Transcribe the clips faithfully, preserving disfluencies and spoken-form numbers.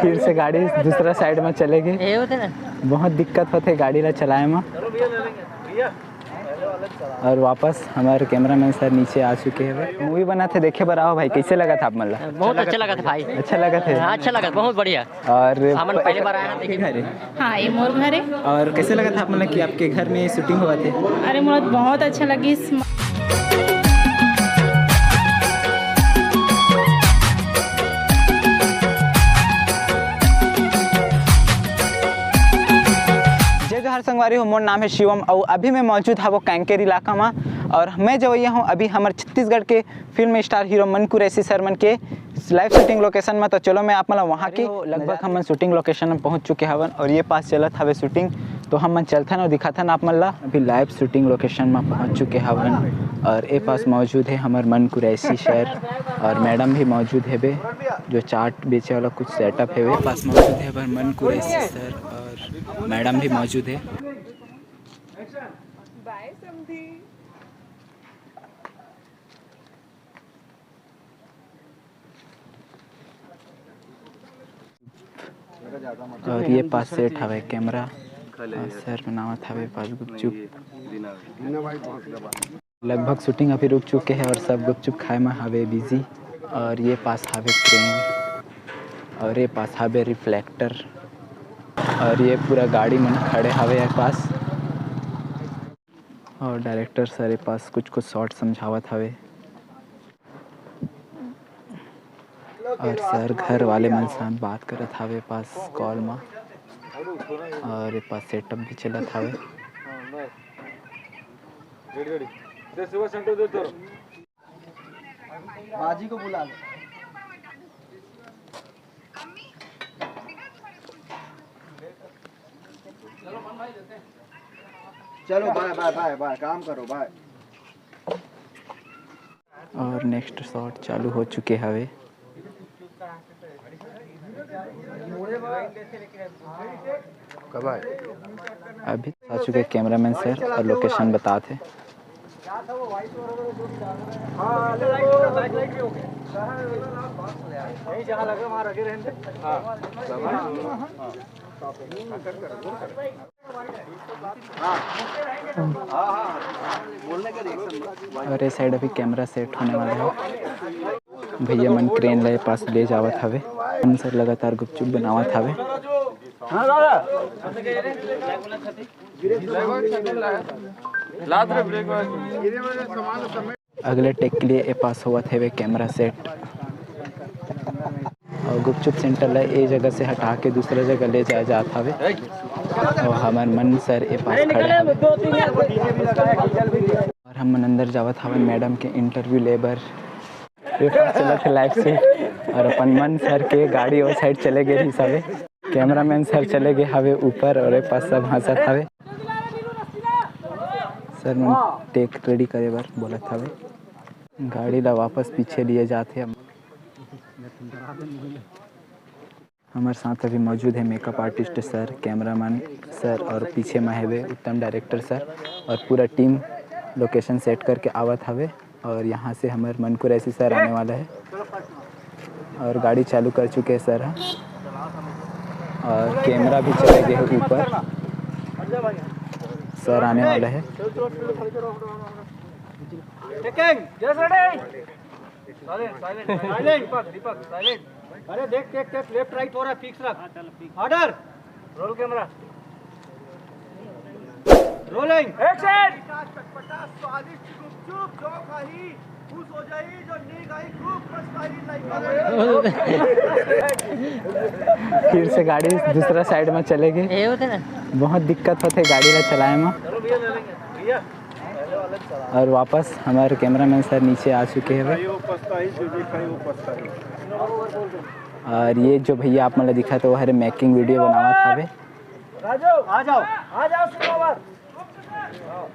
फिर से गाड़ी दूसरा साइड में चले गे। बहुत दिक्कत होथे गाड़ी ला चलाए में। और वापस हमारे कैमरामैन सर नीचे आ चुके हैं। मूवी बनाथे, देखे बर आओ भाई। कैसे लगा था आप मन ला? बहुत अच्छा लगा था भाई। अच्छा लगा था? हाँ, अच्छा लगा, बहुत बढ़िया। और हमन पहली बार आए हैं, देखे। घर है? हाँ, ये मोर घर है। और कैसे लगा था आप मन ला कि आपके घर में शूटिंग हुआ थे? अरे, मोला बहुत अच्छा लगिस। जय जोहार संगवारी हो, मोर नाम है शिवम और अभी मैं मौजूद हवो कांकेर इलाका में। और मैं जवैया हूँ अभी हमर छत्तीसगढ़ के फिल्म स्टार हीरो मन कुरैशी सर मन के लाइव शूटिंग लोकेशन में। तो चलो मैं आप मन ला वहाँ की, लगभग हमन शूटिंग लोकेशन में पहुँच चुके हवन और ये पास चलत हवे शूटिंग। तो हमन चलथन और दिखाथन आप मन ला। अभी लाइव शूटिंग लोकेशन में पहुँच चुके हवन और ए पास मौजूद है हमर मन कुरैशी सर और मैडम भी मौजूद हेबे, जो चाट बेचे वाला कुछ सेटअप हेबे। ए पास मौजूद है हमर मन कुरैशी सर और मैडम भी मौजूद है। बाय समधी। और ये पास सेट हवे कैमरा और सर बनावत हवे पास गुपचुप। लगभग शूटिंग अभी रुक चुके हैं और सब गुपचुप खाए में हवे बिजी। और ये पास हवे क्रेन और ये पास हवे रिफ्लेक्टर और ये पूरा गाड़ी मन खड़े हवे ये पास। और डायरेक्टर सर ए पास कुछ कुछ शॉट समझावत हवे और सर घर वाले मन साथ बात करत हवे पास कॉल मा। और ए पास सेटअप भी चलत हवे। बाजी को बुला लो। चलो, बाय, बाय, बाय, बाय, काम करो, बाय। और नेक्स्ट शॉट चालू हो चुके हवे। कब आए? अभी आ चुके कैमरामैन सर और लोकेशन बताते। और ये साइड अभी कैमरा सेट होने वाला है। भैया मन क्रेन ले पास ले जावत हवे। हम सर लगातार गुपचुप बनावत हवे। अगले टेक के लिए ए पास होवत हेवे कैमरा सेट। और गुपचुप सेंटर ला ए जगह से हटा के दूसरा जगह ले जाया जात हवे। और हमर मन सर ए पास खड़े हवे। और हमन अंदर जावत हवन मैडम के इंटरव्यू ले बर। ए पास चलत हे लाइव से। और अपन मन सर के गाड़ी ओ साइड चले गे रहिस हवे। कैमरामैन सर चले गे हवे ऊपर और ए पास सब हंसत हवे। सर मन टेक रेडी करे बर बोलत हवे। गाड़ी ला वापस पीछे लिए जात हे। हमर साथ अभी मौजूद है makeup artist sir, cameraman sir और पीछे में हेवे उत्तम डायरेक्टर सर और पूरा टीम लोकेशन सेट करके आवत हवे। और यहाँ से हमर मन कुरैशी सर आने वाला है और गाड़ी चालू कर चुके हैं सर ह। और कैमरा भी चले गए हैं ऊपर, सर आने वाला है। Taking, just ready. Silent, silent, silent. Deepak, Deepak, silent. अरे देख, देख, देख, लेफ्ट राइट हो रहा है, फिक्स रख। Order. Roll camera. Rolling. Action. चटपटा स्वादिष्ट गुपचुप जो खाही, खुश हो जाई, जो नहीं खाही, खूब पछताई, लाइक। फिर से गाड़ी दूसरा साइड में चले गए। बहुत दिक्कत होते गाड़ी ला चलाए में। और वापस हमारे कैमरामैन सर नीचे आ चुके हैं। और ये जो भैया आप मन ला दिखत हे, वो हरे मेकिंग वीडियो बनावत हवे। आ जाओ, आ जाओ, सीन ओवर।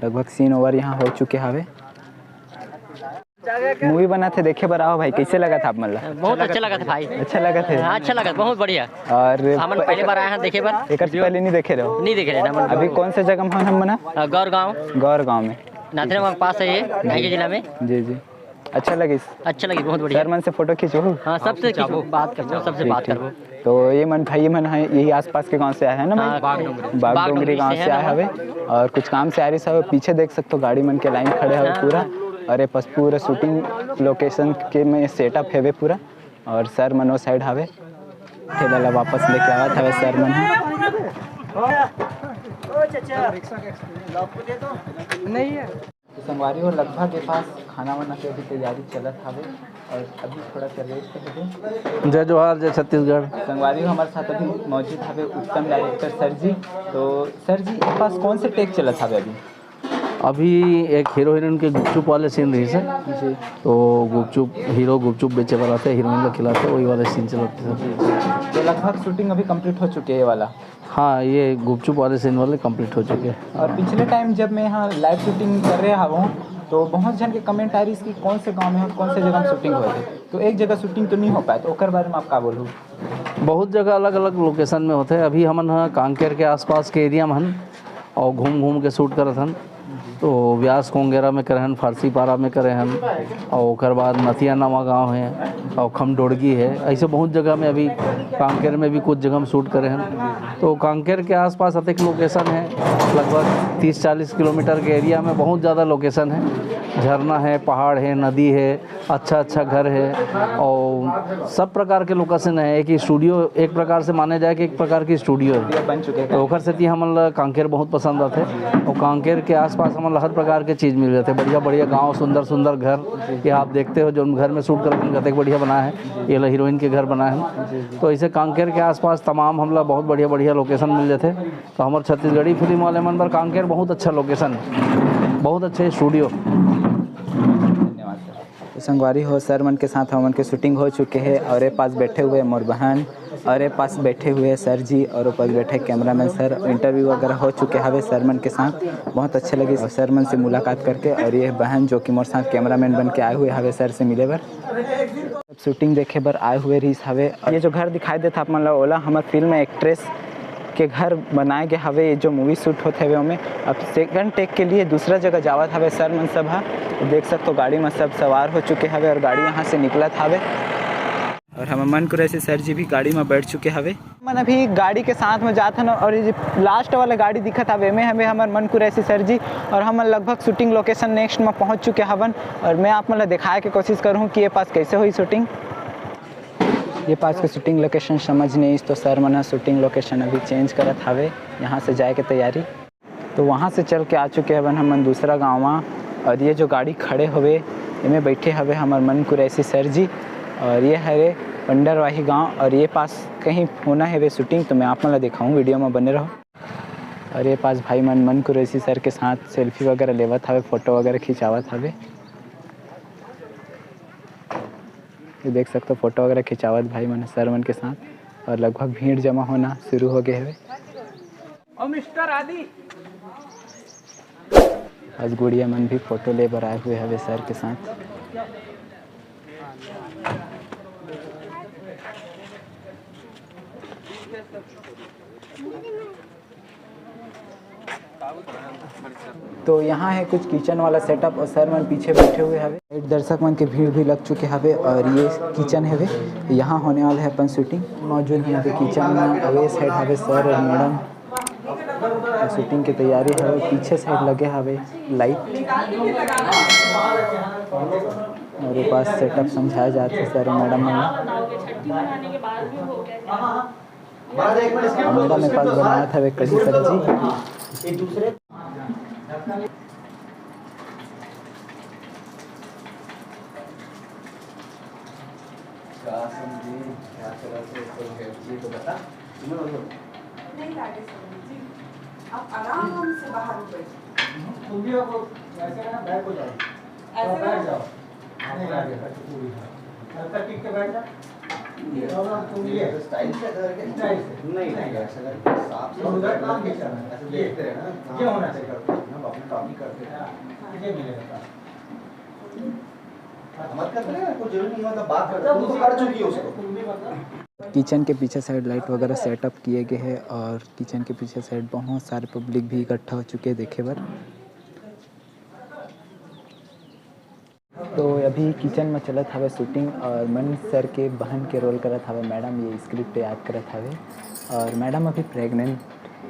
लगभग सीन ओवर यहाँ हो चुके हवे। मूवी बनाथे, देखे बर आओ भाई। कैसे लगा था आप मन ला? बहुत अच्छा लगा था भाई। अच्छा लगा था? हाँ, अच्छा लगा, बहुत बढ़िया। और हमन पहली बार आए हैं देखे बर। एकर से पहले नहीं देखे रहो? नहीं देखे रहे हमन। अभी कौन से जगह में हन हम मना? अ, गौर गांव। गौर गांव में। नाथेरवा के पास है ये, ढाई के जिला में। जी, जी। अच्छा लगिस? अच्छा लगिस, बहुत बढ़िया। सर मन से फोटो खींचबो? हाँ, सबसे खींचबो, बात करबो, सबसे बात करबो। तो ये मन भाई मन हैं, यही आसपास के गांव से आए हैं ना भाई? हाँ, बागडोंगरी। बागडोंगरी गांव से आए हवे और कुछ काम से आ रही सब। पीछे देख सकते हो गाड़ी मन के लाइन खड़े हवे पूरा। और ये पास पूरा शूटिंग लोकेशन के में सेटअप हवे पूरा। और सर मन ओ साइड हवे, ठेला ला वापस लेके आवत हवे सर मन ह। नहीं है। तो संगवारी हो, लगभग ये पास खाना वाना के अभी तैयारी चलत हवे और अभी थोड़ा सा रेस्ट हवे। जय जोहार, जय छत्तीसगढ़। संगवारी हो, हमारे साथ अभी मौजूद हवे उत्तम डायरेक्टर सर जी। तो सर जी, ये पास कौन से टेक चलत हवे अभी? अभी एक हीरो हीरोइन के गुपचुप वाले सीन रहिस हे। जी। तो गुपचुप, हीरो गुपचुप बेचे बर आथे, हीरोइन ला खिलाथे, वही वाले सीन चलत हे। तो लगभग शूटिंग अभी कंप्लीट हो चुके हे ये वाला? हाँ, ये गुपचुप वाले सीन वाले कंप्लीट हो चुके हैं। और पिछले टाइम जब मैं यहाँ लाइव शूटिंग कर रहे हूँ, तो बहुत जन के कमेंट आ रही कि कौन से गांव में हम, कौन से जगह में शूटिंग होए हे, तो एक जगह शूटिंग तो नहीं हो पाए, तो ओकर बारे में आप का बोलू? बहुत जगह अलग-अलग लोकेशन में होथे। अभी हमन ह कांकेर के आसपास के एरिया में हन और घूम घूम के शूट करत हन। तो व्यास कोंगेरा में करे हन, फारसी पारा में करे हन और ओकर बाद नथिया नवा गांव है और खमडोड़गी है। ऐसे बहुत जगह में अभी कांकेर में भी कुछ जगह में शूट करे हन। तो कांकेर के आसपास अतेक लोकेशन है, लगभग तीस चालीस किलोमीटर के एरिया में बहुत ज़्यादा लोकेशन है। झरना है, पहाड़ है, नदी है, अच्छा अच्छा घर है और सब प्रकार के लोकेशन है। एक स्टूडियो, एक प्रकार से माने जाए कि एक प्रकार की स्टूडियो है। बन चुके हैं। तो ओकर सेती हमन ला कांकेर बहुत पसंद आथे और कांकेर के आसपास हमन ला हर प्रकार के चीज़ मिल जाथे। बढ़िया बढ़िया गांव, सुंदर सुंदर घर, ये आप देखते हो जो घर में शूट करके कतेक बढ़िया बना है, ये ला हीरोइन के घर बना है। तो ऐसे कांकेर के आसपास तमाम हमला बहुत बढ़िया बढ़िया लोकेशन मिल जाथे। तो हमर छत्तीसगढ़ी फिल्म वाले मन बर कांकेर बहुत अच्छा लोकेशन है, बहुत अच्छे स्टूडियो। धन्यवाद सर। तो संगवारी हो, सर मन के साथ हमन के शूटिंग हो चुके हे और ये पास बैठे हुए मोर बहन और ये पास बैठे हुए सर जी और वो पास बैठे कैमरामैन सर, इंटरव्यू वगैरह हो चुके हवे सर मन के साथ। बहुत अच्छे लगे सर मन से मुलाकात करके। और ये बहन जो कि मोर साथ कैमरामैन बन के आए हुए हवे सर से मिले बर। शूटिंग देखे बर आए हुए रहिस हवे। ये जो घर दिखाई देत आप मन ला, ओला हमर फिल्म एक्ट्रेस के घर बनाए गे हवे। ये जो मूवी शूट होत हवे ओमे, अब सेकंड टेक के लिए दूसरा जगह जावत हवे सर मन सब ह। देख सकत हो गाड़ी में सब सवार हो चुके हवे और गाड़ी यहाँ से निकलत हवे और हमर मन कुरैशी सर जी भी गाड़ी में बैठ चुके हवे। मन अभी गाड़ी के साथ में जात हन और ये लास्ट वाला गाड़ी दिखत हवे, एमे हवे हमर मन कुरैशी सर जी। और हमन लगभग शूटिंग लोकेशन नेक्स्ट में पहुंच चुके हवन और मैं आप मन ला दिखाए के कोशिश करूँ कि ये पास कैसे होही शूटिंग। ये पास के शूटिंग लोकेशन समझ नहीं तो सर मन ह शूटिंग लोकेशन अभी चेंज करत हवे, यहाँ से जाए के तैयारी। तो वहाँ से चल के आ चुके हवन हमन दूसरा गाँव म। और ये जो गाड़ी खड़े हवे, एमे बैठे हवे हमर मन कुरैशी सर जी। और ये हरे पंडरवाही गाँव और ये पास कहीं होना हवे शूटिंग, तो मैं आप मन ला दिखाऊँ, वीडियो में बने रहो। और ये पास भाई मन, मन कुरैशी सर के साथ सेल्फी वगैरह लेवत हवे, फोटो वगैरह खिंचावत हवे। ये देख सकते हो फोटो वगैरह खिंचावत भाई मन सर मन के साथ। और लगभग भीड़ जमा होना शुरू हो गए हवे। और मिस्टर आदि। आज गुड़िया मन भी फोटो ले बर आए हुए हवे सर के साथ। तो यहाँ है कुछ किचन वाला सेटअप और सर मन पीछे बैठे हुए हवे। दर्शक मन के भीड़ भी लग चुके हवे और ये किचन हवे, यहाँ होने वाला है अपन शूटिंग। मौजूद यहाँ पे किचन में अवेश हेड हवे, सर और मैडम। और शूटिंग की तैयारी हवे, पीछे साइड लगे हवे लाइट। और ये पास सेटअप समझाया जात हे सर और मैडम मन। मैडम एक पास बनावत हवे कढ़ी सब्जी। का समझी, क्या तरह से तो है, ये तो बता। सुनो, सुनो। नहीं लागे समझी। आप आराम से बाहर में बैठो। तुम भी अब ऐसे करना, बैक हो जाओ। ऐसे बैठ जाओ। नहीं लागे, पूरी। हल्का टिक के बैठ जा। ये और तुम ये। स्टाइल से ऐसा करके? स्टाइल से। नहीं, नहीं। ऐसा करके साफ से उधर काम नहीं करना है। ऐसे देखते रहना। ये होना चाहिए। हम अपने काम ही करते हैं। हाँ, ये मिलेगा। मत करते ना, कोई जरूरी नहीं, मतलब, बात करते, तुम तो कर चुकी हो उसको। किचन के पीछे साइड लाइट वगैरह सेटअप किए गए हैं और किचन के पीछे साइड बहुत सारे पब्लिक भी इकट्ठा हो चुके हैं देखे बर। तो अभी किचन में चलत हवे शूटिंग और मन सर के बहन के रोल करत हवे मैडम, ये स्क्रिप्ट याद करत हवे। और मैडम अभी प्रेग्नेंट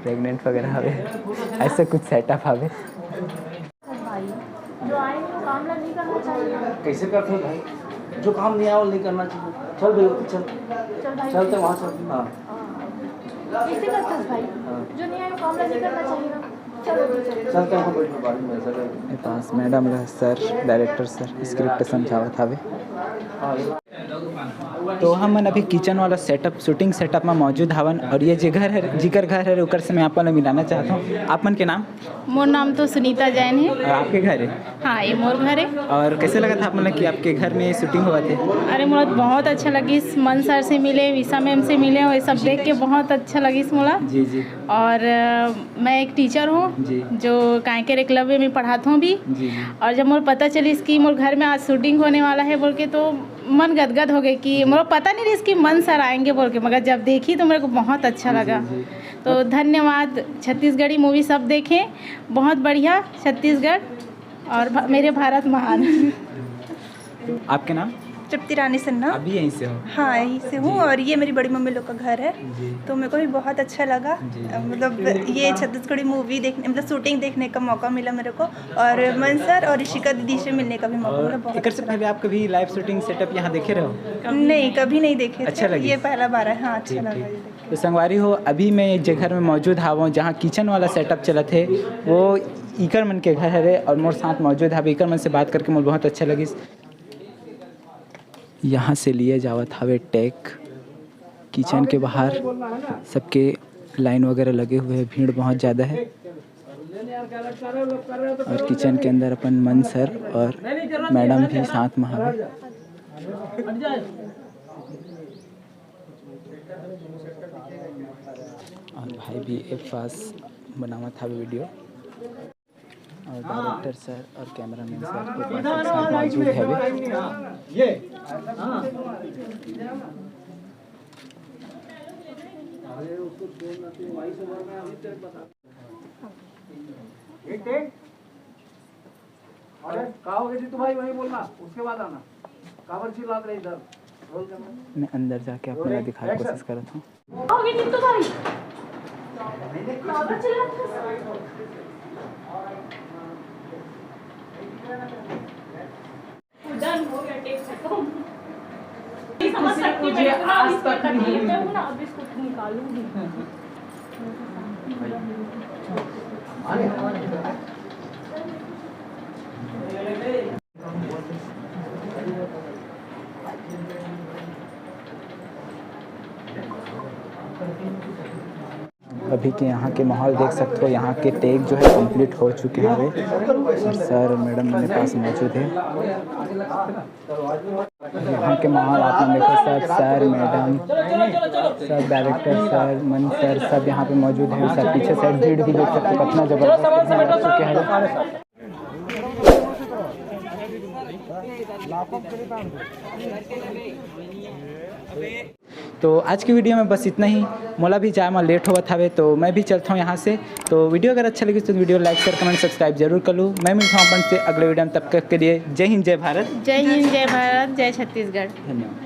प्रेग्नेंट वगैरह हवे, ऐसा कुछ सेटअप हवे। भाई, जो आए नहीं, वो काम ला नहीं करना चाहिए। कैसे करते हो भाई? जो काम नहीं आया वो नहीं करना चाहिए। चल भाई, चल। चल भाई। चलते वहाँ चल। हाँ। कैसे करते हो भाई? जो नहीं आए, वो काम ला नहीं करना चाहिए। चलो, चलो। चलते हैं, बैठ के बात में ऐसा कर। पास मैडम रह सर, डायरेक्टर सर स्क्रिप्ट समझावत हवे। हाँ, ये तो हमन अभी किचन वाला सेटअप, शूटिंग सेटअप में मौजूद हवन और ये जे घर है, जिकर घर है, ओकर से मैं आप मन ला मिलाना चाहता हूँ। आप मन के नाम मोर नाम तो सुनीता जैन है। और आपके घर है? हाँ, ये मोर घर है। और कैसे लगत हे आप मन ला कि आपके घर में शूटिंग होवत हे? अरे, मोला बहुत अच्छा लगिस। मन सर से मिले, विशा मैम से मिले, और ये सब देख के बहुत अच्छा लगिस मोला। जी जी। और अ, मैं एक टीचर हूँ जी। जो कांकेर एकलव्य में पढ़ात हूँ भी। जी जी। और जब मोला पता चलिस कि मोर घर में आज शूटिंग होने वाला है बोल के, तो मन गदगद हो गए कि मोला पता नहीं रहिस कि मन सर आएंगे बोल के, मगर जब देखी तो मेरे को बहुत अच्छा लगा। जी। तो धन्यवाद छत्तीसगढ़ी मूवी, सब देखें, बहुत बढ़िया छत्तीसगढ़ और भ- मेरे भारत महान। आपके नाम? तृप्ति रानी सिन्हा। अभी यहीं से हो? हाँ, यहीं से हूँ। और ये मेरी बड़ी मम्मी लोग का घर है। जी। तो मेरे को भी बहुत अच्छा लगा। जी। अ, मतलब, ये छत्तीसगढ़ी मूवी देखने, मतलब, शूटिंग देखने का मौका मिला मेरे को। और मन सर और ऋषिका दीदी से मिलने का भी मौका मिला। और बहुत एकर से अच्छा पहले आप कभी लाइव शूटिंग सेटअप यहाँ देखे रहो? लगा। नहीं, कभी नहीं देखे थे। अच्छा लगिस? ये पहला बार है। हाँ, अच्छा ठीक, लगा ठीक। ये देख के। तो संगवारी हो, अभी मैं एक जगह में मौजूद हावों जहाँ किचन वाला सेटअप चलत हे, वो इकर मन के घर हरे और मोर साथ मौजूद हवे। इकर मन से बात करके मोर बहुत अच्छा लगिस। यहाँ से लिए जावत हवे टेक। किचन के बाहर सबके लाइन वगैरह लगे हुए हैं, भीड़ बहुत ज़्यादा है। और किचन के अंदर अपन मन सर और मैडम भी साथ में हवे। और भाई भी एक पास बनावत हवे वीडियो। और डायरेक्टर सर और कैमरामैन सर के पास एक साथ मौजूद है अभी। एक टेक। अरे, का हो गया जी तुम्हारी, वहीं बोलना, उसके बाद आना। काबर चिल्लात रहे इधर? Roll camera. मैं अंदर जाके आप मन ला दिखाए कोशिश करत हूँ। हो गया टिट्टू भाई। बाबा चिल्लाते हैं। डन हो गया, टेक खत्म। समझ सकती हूँ, मैं इतना इसमें तकलीफ में हूँ ना, अब इसको निकालूंगी। अभी के यहाँ के माहौल देख सकते हो, यहाँ के टेक जो है कंप्लीट हो चुके हैं। और सर और मैडम मेरे पास मौजूद है। यहाँ के माहौल आप लोग देखो, सब सर मैडम, सब डायरेक्टर सर, मन सर, सब यहाँ पे मौजूद है। सब पीछे से भीड़ भी देख सकते हो, कितना जबरदस्त भीड़ लग चुके हैं। तो आज की वीडियो में बस इतना ही। मोला भी जाए में लेट होवत हवे, तो मैं भी चलता हूँ यहाँ से। तो वीडियो अगर अच्छा लगे तो वीडियो लाइक, शेयर, कमेंट, सब्सक्राइब जरूर कर लूँ। मैं मिलता हूँ अपन से अगले वीडियो में, तब तक के लिए जय हिंद, जय भारत। जय हिंद, जय भारत, जय छत्तीसगढ़। धन्यवाद।